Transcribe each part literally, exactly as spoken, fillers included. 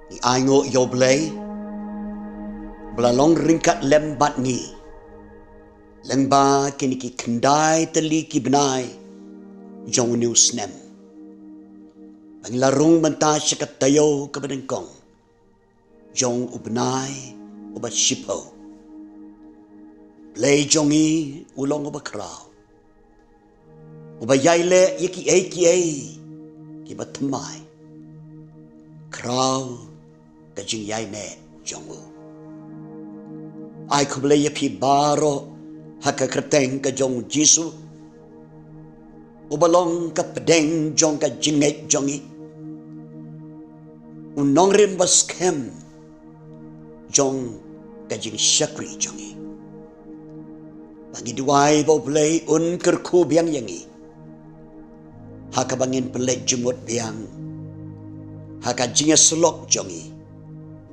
Ngi ainguh ïa U Blei ba la long ryngkat lem bad ngi lyngba kine ki khyndai tylli ki bnai jong une u snem, ba ngi la rung mynta sha ka taïew kaba nyngkong jong u bnai uba shiphew. Blei jong ngi u long uba khraw, uba ïai leh ïa kiei kiei kiba thymmai, khraw ka jingïaineh jong u. Ai khublei ïa phi baroh ha ka kyrteng ka jong U Jisu, uba long ka pdeng jong ka jingngeit jong ngi, u nongrim ba skhem jong ka jingshakri jong ngi. Ba ngi duwai ba U Blei un kyrkhu biang ïa ngi ha kaba ngin pynleit jingmut biang ha ka jingïasyllok jong ngi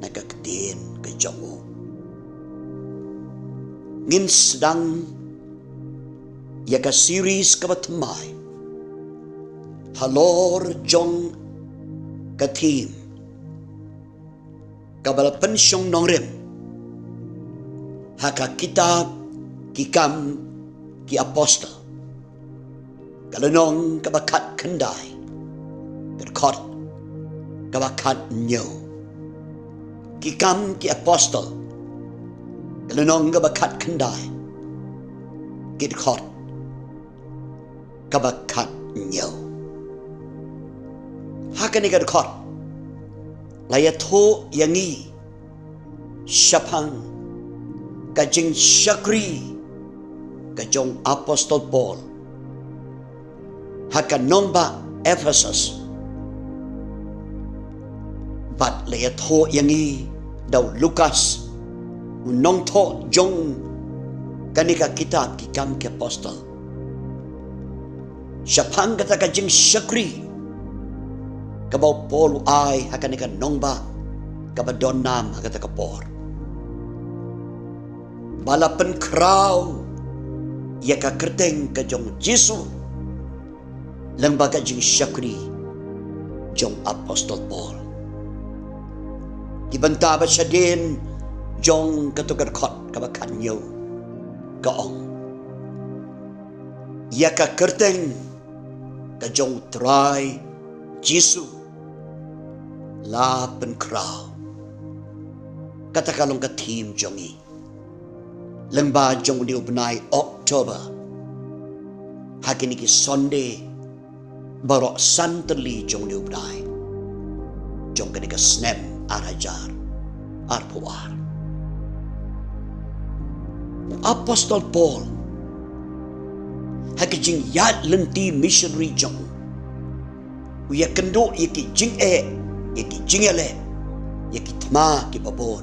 na ka ktien ka jong u. Ngin sdang ïa ka series kaba thymmai halor jong ka theme kaba la pynshong nongrim ha ka kitab Ki Kam ki Apostol, ka lynnong kaba khatkhyndai, ka dkhot kaba khathynñiew. Ki Kam ki Apostol, ka lynnong kaba khatkhyndai, ka dkhot kaba khathynñiew. Ha kane ka dkhot la ïathuh ïa ngi shaphang ka jingshakri ka jong u Apostol Paul ha ka nongbah Ephesus. Bad la ïathuh ïa ngi da u Lukas, u nongthoh jong kane ka kitab Ki Kam ki Apostol, shaphang kata ka jingshakri kaba u Paul u ai ha kane ka nongbah kaba don nam ha kata ka por, ba la pynkhraw ïa ka kyrteng ka jong U Jisu lyngba ka jingshakri jong u Apostol Paul. Ki bynta ba shadien jong kato ka dkhot kaba khathynñiew ka ong, ïa ka kyrteng ka jong U Trai Jisu la pynkhraw. Kata ka long ka theme jong ngi lyngba jong une u bnai October, ha kine ki Sunday baroh san tylli jong une u bnai jong kane ka snem ar hajar arphew ar. U Apostol Paul, ha ka jingïaid lynti missionary jong u, u ïakynduh ïa ki jingeh, ïa ki jingïaleh, ïa ki thma kiba bun.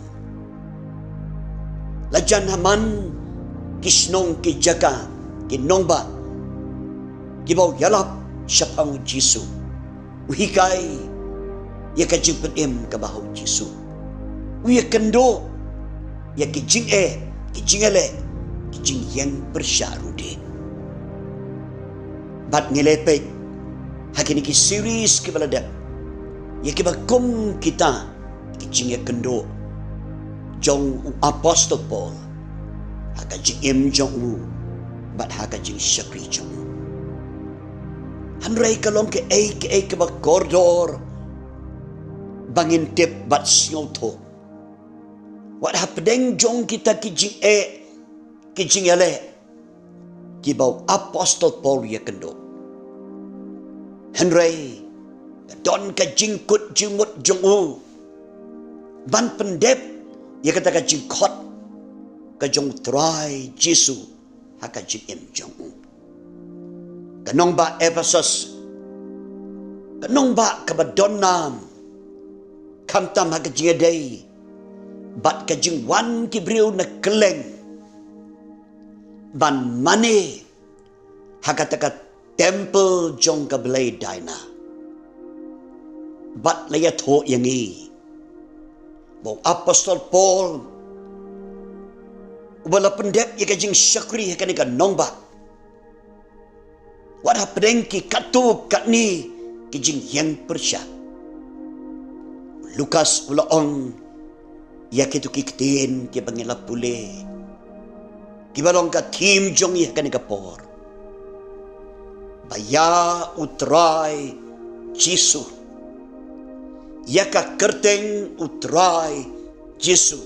La jan ha man ki shnong, ki jaka, ki nongbah kiba u ïalap shaphang U Jisu, u hikai ïa ka jingpynim kaba ha U Jisu, u ïakynduh ïa ki jingeh, ki jingïaleh, ki jingïeng pyrshah ruh de. Bad ngi la peit ha kine ki series kiba la dep ïa kiba kum kita ki jingïakynduh jong u Apostol Paul ha ka jingim jong u bad ha ka jingshakri jong u. Hynrei ka long kaei kaei kaba kordor ba ngin tip bad sngewthuh, wat hapdeng jong kita ki jingeh, ki jingïaleh kiba u Apostol Paul u ïakynduh, hynrei ka don ka jingkut jingmut jong u ban pyndep ïa kata ka jingkhot ka jong U Trai Jisu ha ka jingim jong u. Ka nongbah Ephesus, ka nongbah kaba don nam, khamtam ha ka jingïadei bad ka jingwan ki briew na kylleng ban mane ha kata ka temple jong ka blei Diana. Bad la ïathuh ïa ngi ba u Apostol Paul, uba la pyndep ïa ka jingshakri ha kane ka nongbah, wat hapdeng ki katto katne ki jingïeng pyrshah, u Lukas u la ong ïa kito ki ktien kiba ngi la pule, kiba long ka theme jong ngi ha kane ka por, ba ïa U Trai Jisu, ïa ka kyrteng U Trai Jisu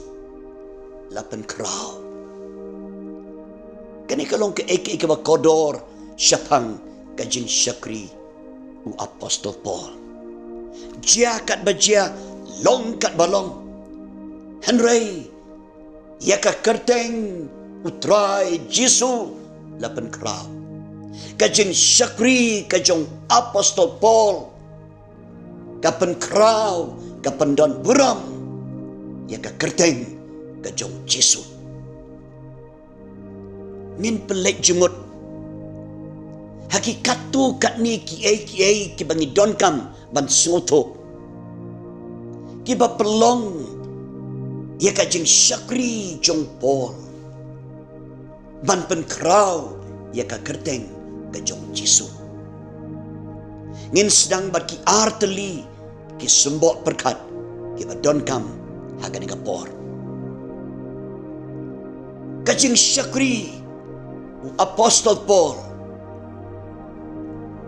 la pynkhraw. Kane ka long kaei kaei kaba kordor shaphang ka jingshakri u Apostol Paul. Jia katba jia, long katba long, hynrei ïa ka kyrteng U Trai Jisu la pynkhraw. Ka jingshakri ka jong Apostol Paul ka pynkhraw, ka pyndonburom ïa ka kyrteng ka jong Jisu. Ngin pynleit jingmut ha ki katto katne kiei kiei kiba ngi donkam ban sngewthuh, kiba pynlong ïa ka jingshakri jong Paul ban pynkhraw ïa ka kyrteng ka jong Jisu. Ngin sdang bad ki artylli ki symboh pyrkhat kiba donkam ha kane ka por. Ka jingshakri u Apostol Paul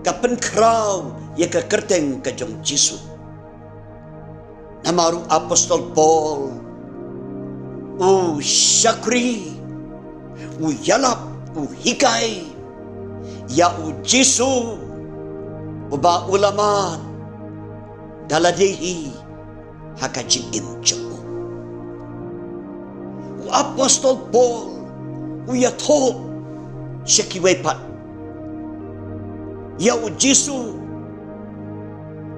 ka pynkhraw ïa ka kyrteng ka jong Jisu. Namar u Apostol Paul u shakri, u ïalap, u hikai ïa u Jisu uba u la mad da lade hi ha ka jingim jong u. U Apostol Paul u ïathuh sha kiwei pat ïa u Jisu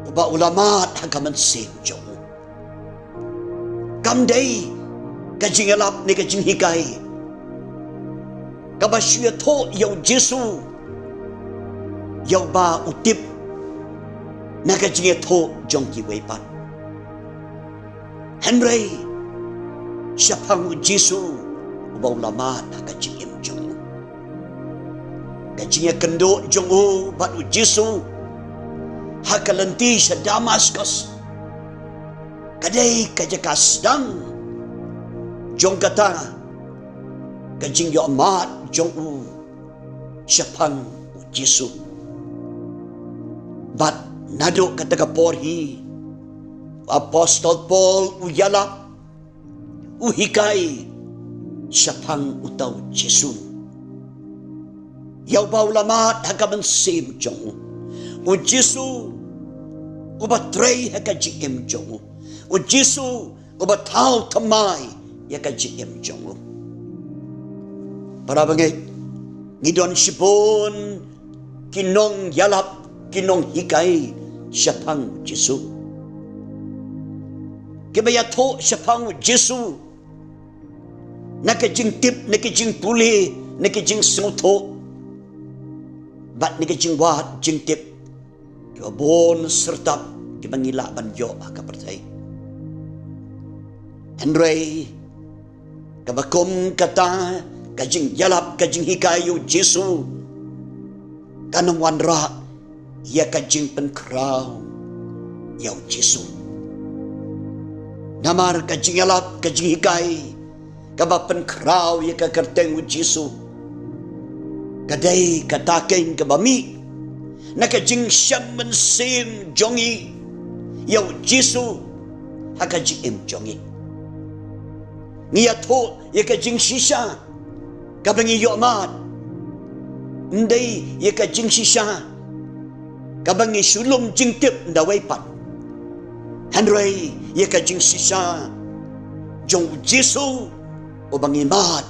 uba u la mad ha ka mynsiem jong u. Kam dei ka jingïalap ne ka jinghikai kaba shu ïathuh ïa u Jisu ïa uba u tip na ka jingïathuh jong kiwei pat, hynrei shaphang u Jisu uba u la mad ha ka jingim jong u. Ka jingïakynduh jong u bad u Jisu ha ka lynti sha Damaskus ka dei ka jaka sdang jong kata ka jingïohmad jong u shaphang u Jisu. Bad naduh kata ka por hi u Apostol Paul u ïalap, u hikai shaphang uta u Jisu ïa uba u la mad ha ka mynsiem jong u, u Jisu uba trei ha ka jingim jong u, u Jisu uba thaw thymmai ïa ka jingim jong u. Para bangeit, ngi don shibun ki nongïalap, ki nonghikai shaphang u Jisu, kiba ïathuh shaphang u Jisu na ka jingtip, na ka jingpule, na ka jingsngewthuh bad na ka jingwad jingtip kiba bun syrtap kiba ngi lah ban ïoh ha ka pyrthei. Hynrei kaba kum kata ka jingïalap, ka jinghikai ïa u Jisu kan ym wanrah ïa ka jingpynkhraw ïa u Jisu. Namar ka jingïalap, ka jinghikai kaba pynkhraw ïa ka kyrteng u Jisu ka dei kata keiñ kaba mih na ka jingshem mynsiem jong ngi ïa u Jisu ha ka jingim jong ngi. Ngi ïathuh ïa ka jingshisha kaba ngi ïohmad, ym dei ïa ka jingshisha kaba ngi shu lum jingtip da wei pat, hynrei ïa ka jingshisha jong u Jisu uba ngi mad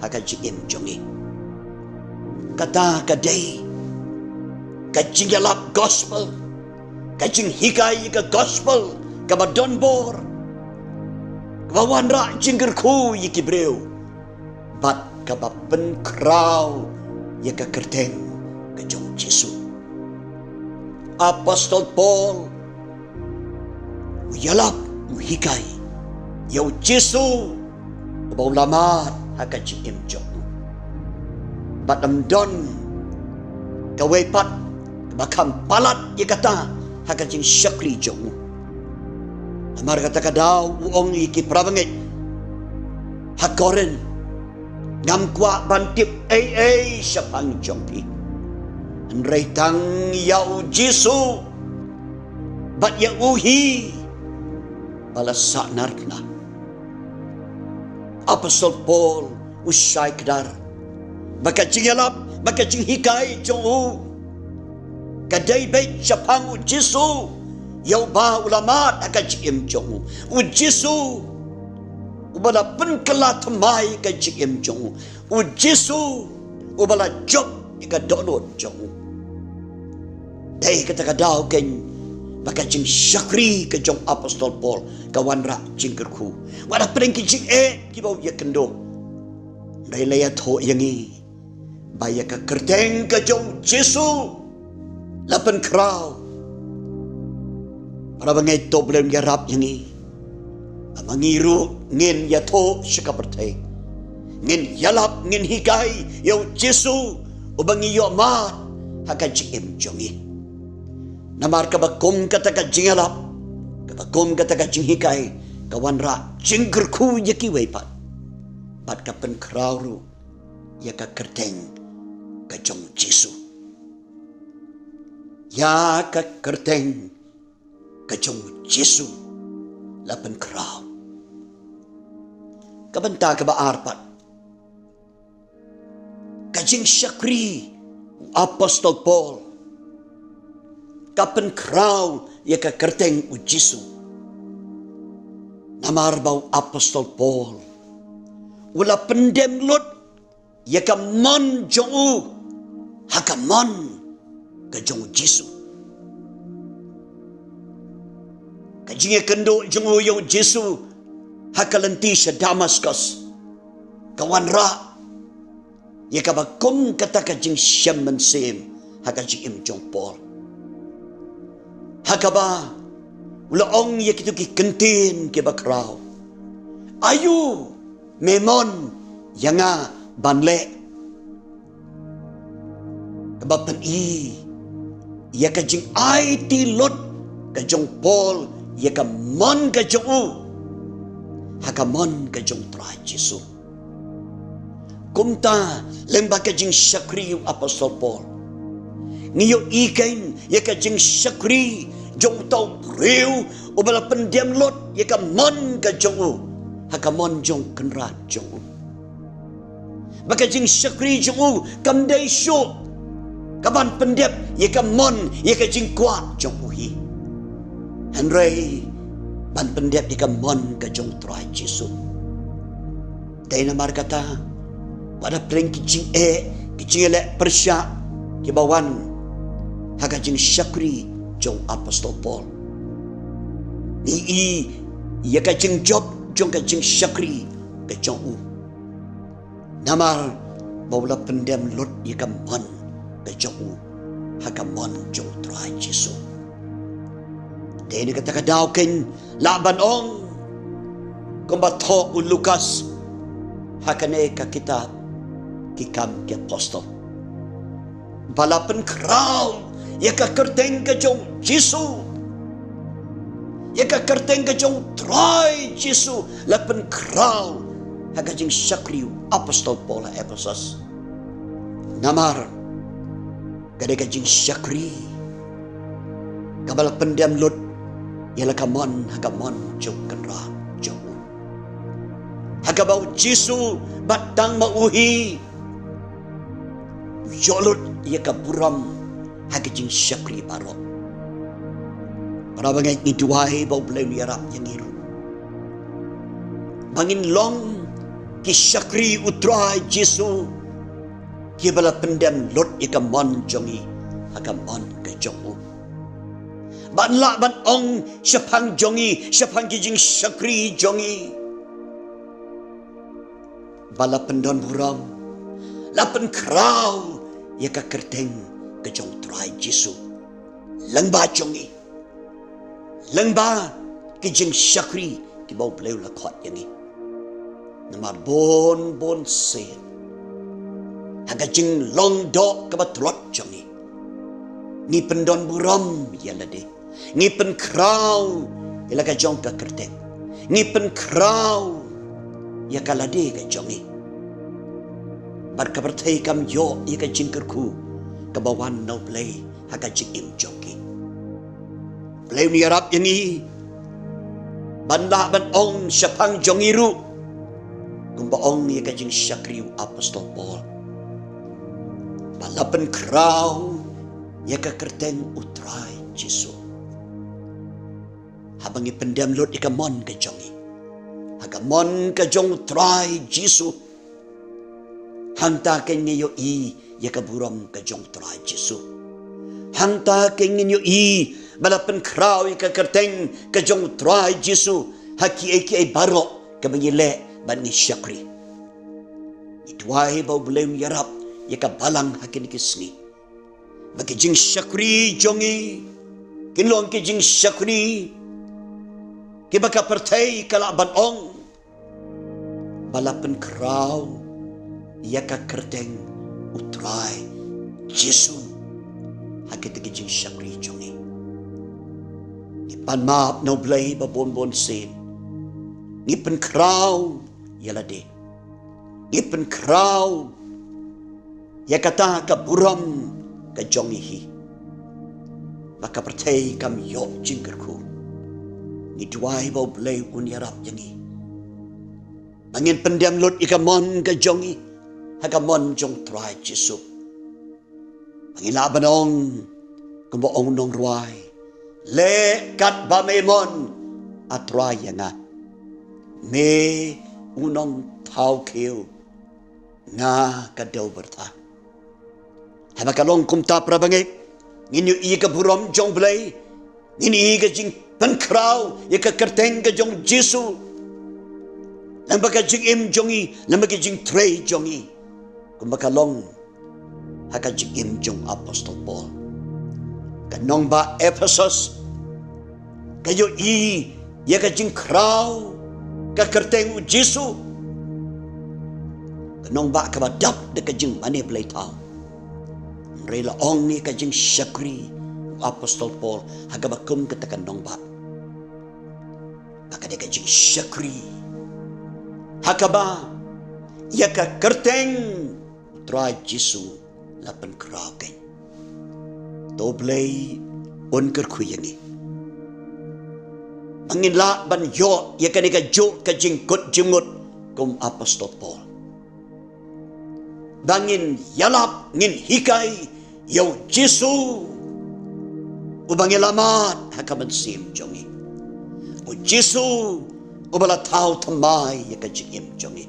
ha ka jingim jong ngi. Kata ka dei ka jingïalap gospel, ka jinghikai ïa ka gospel kaba donbor, kaba wanrah jingkyrkhu ïa ki briew bad kaba pynkhraw ïa ka kyrteng ka jong u Jisu. Apostol Paul u ïalap, u hikai ïa u Jisu uba u la mad ha ka jingim jong u. Bad ym don kawei pat kaba kham palat ïa kata ha ka jingshakri jong u. Namar kata ka daw u ong ïa ki parabangeit ha Korinth, ngam kwah ban tip ei ei shaphang jong phi, hynrei tang ïa u Jisu bad ïa u hi ba la sahnarphna. Apostol Paul u shai kdar ba ka jingïalap, ba ka jinghikai jong u ka dei beit shaphang u Jisu, ïa uba u la mad ha ka jingim jong u, u Jisu uba la pynkylla thymmai ka jingim jong u, u Jisu uba la jop ïa ka dohnud jong u. Dei kata ka daw keiñ ba ka jingshakri ka jong Apostol Paul ka wanrah jingkyrkhu. Wat hapdeng ki jingeh kiba u ïakynduh, hynrei la ïathuh ïa ngi ba ïa ka kyrteng ka jong u Jisu la pynkhraw. Parabangeit, to Blei un ïarap ïa ngi ba ma ngi ruh ngin ïathuh sha ka pyrthei, ngin ïalap, ngin hikai ïa u Jisu uba ngi ïoh mad ha ka jingim jong ngi. Namar kaba kum kata ka jingïalap, kaba kum kata ka jinghikai ka wanrah jingkyrkhu ïa kiwei pat, bad ka pynkhraw ruh ïa ka kyrteng ka jong u Jisu. Ïa ka kyrteng ka jong u Jisu la pynkhraw. Ka bynta kaba ar pat, ka jingshakri u Apostol Paul ka pynkhraw ïa ka kyrteng u Jisu. Namar ba u Apostol Paul u la pyndem lut ïa ka mon jong u ha ka mon ka jong u Jisu. Ka jingïakynduh jong u ïa u Jisu ha ka lynti sha Damaskus ka wanrah ïa kaba kum kata ka jingshem mynsiem ha ka jingim jong u Paul, ha kaba u la ong ïa kito ki kyntien kiba khraw: Aïu me mon ïa nga ban leh? Kaba pyni ïa ka jingaiti lut ka jong u Paul ïa ka mon ka jong u ha ka mon ka jong u Trai Jisu. Kumta, lyngba ka jingshakri u Apostol Paul, ngi ïohi keiñ ïa ka jingshakri jong uta u briew uba la pyndem lut ïa ka mon ka jong u ha ka mon jong u Kynrad jong u. Ba ka jingshakri jong u kam dei shuh ka ban pyndep ïa ka mon, ïa ka jingkwah jong u hi, hynrei ban pyndep ïa ka mon ka jong u Trai Jisu. Dei namar kata, wat hapdeng ki jingeh, ki jingïaleh pyrshah kiba wan ha ka jingshakri jong u Apostol Paul, ngi i ïa ka jingjop jong ka jingshakri ka jong u. Namar ba u la pyndem lut ïa ka mon ka jong u ha ka mon jong u Trai Jisu. Dei na kata ka daw keiñ lah ban ong kumba thoh u Lukas ha kane ka kitab Ki Kam ki Apostol, ba la pynkhraw ïa ka kyrteng ka jong u Jisu, ïa ka kyrteng ka jong u Trai Jisu la pynkhraw ha ka jingshakri u Apostol Paul ha Ephesus. Namar ka dei ka jingshakri kaba la pyndem lut ïa la ka mon ha ka mon jong u Kynrad jong u, ha kaba u Jisu bad tang ma u hi u ïoh lut ïa ka burom ha ka jingshakri baroh. Parabangeit, ngi duwai ba U Blei un ïarap ïa ngi ruh ba ngin long ki shakri u Trai Jisu, kiba la pyndem lut ïa ka mon jong ngi ha ka mon ka jong u. Ban lah ban ong shaphang jong ngi, shaphang ki jingshakri jong ngi, ba la pyndon burom, la pynkhraw ïa ka kyrteng ka jong u Trai Jisu lyngba jong ngi, lyngba ki jingshakri kiba U Blei u la khot ïa ngi. Namar bun bun sien ha ka jinglong doh kaba tlot jong ngi, ngi pyndon burom ïa lade, ngi pynkhraw ïa la ka jong ka kyrteng. Ngi pynkhraw ïa ka lade ka jong ngi. Bad ka pyrthei kam ïoh ïa ka jingkyrkhu kaba wan na U Blei ha ka jingim jong ki. Blei un ïarap ïa ngi ban lah ban ong shaphang jong ngi ruh, kumba ong ïa ka jingshakri u Apostol Paul, ba la pynkhraw ïa ka kyrteng U Trai Jisu. Haba ngi pyndem lut ïa ka mon ka jong ngi ha ka mon ka jong U Trai Jisu, hangta kein ngi ïohi ïa ka burom ka jong U Trai Jisu. Hangta kein ngi ïohi ba la pynkhraw ïa ka kyrteng ka jong U Trai Jisu ha kiei kiei baroh kaba ngi leh bad ngi shakri. Ngi duwai ba U Blei un ïarap ïa ka balang ha kine ki sngi, ba ki jingshakri jong ngi kin long ki jingshakri kiba ka pyrthei ka lah ban ong ba la pynkhraw ïa ka kyrteng U Trai Jisu ha kita ki jingshakri jong ngi. Ngi pan map na U Blei ba bun bun sien ngi pynkhraw ïa lade, ngi pynkhraw ïa kata ka burom ka jong ngi hi, ba ka pyrthei kam ïoh jingkyrkhu. Ngi duwai ba U Blei un ïarap ïa ngi ba ngin pyndem lut ïa ka mon ka jong ngi ha ka mon jong U Trai Jisu, ba ngin lah ban ong kumba ong u nongrwai: Leh katba me mon, A Trai, ïa nga. Me u nongthaw khiew, nga ka dewbyrtha. Haba ka long kumta, para bangeit, ngin ïohi ka burom jong U Blei, ngin ïohi ka jingpynkhraw ïa ka kyrteng ka jong U Jisu lyngba ka jingim jong ngi, lyngba ka jingtrei jong ngi, kumba ka long ha ka jingim jong u Apostol Paul. Ka nongbah Ephesus ka ïohi ïa ka jingkhraw ka kyrteng U Jisu, ka nongbah kaba dap da ka jingmane blei thaw. Hynrei la ong ïa ka jingshakri u Apostol Paul ha kaba kum kata ka nongbah ba ka dei ka jingshakri ha kaba ïa ka kyrteng U Trai Jisu la pynkhraw kein. To Blei un kyrkhu ïa ngi ba ngin lah ban ïoh ïa kane kajuh ka jingkut jingmut kum u Apostol Paul, ba ngin ïalap, ngin hikai ïa U Jisu uba ngi la mad ha ka mynsiem jong ngi, U Jisu uba la thaw thymmai ïa ka jingim jong ngi.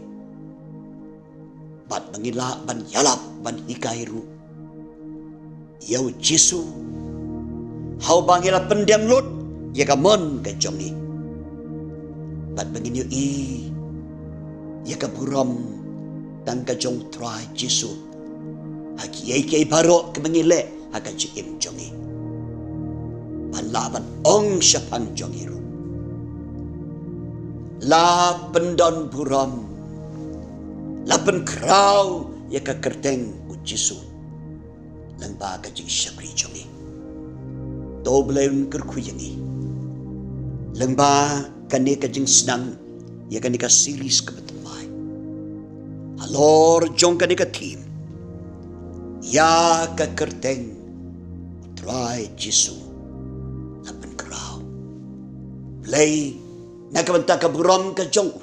Bad ba ngin lah ban ïalap, ban hikai ruh ïa U Jisu ha uba ngi la pyndem lut ïa ka mon ka jong ngi, bad ba ngin ïohi ïa ka burom tang ka jong U Trai Jisu ha kiei kiei baroh kaba ngi leh ha ka jingim jong ngi. Ban lah ban ong shaphang jong ngi ruh: La pyndon burom, la pynkhraw ïa ka kyrteng U Jisu lyngba ka jingshakri jong ngi. To Blei un kyrkhu ïa ngi lyngba kane ka jingsneng ïa kane ka series kaba thymmai halor jong kane ka theme: Ïa ka kyrteng U Trai Jisu la pynkhraw. Blei, na ka bynta ka burom ka jong U,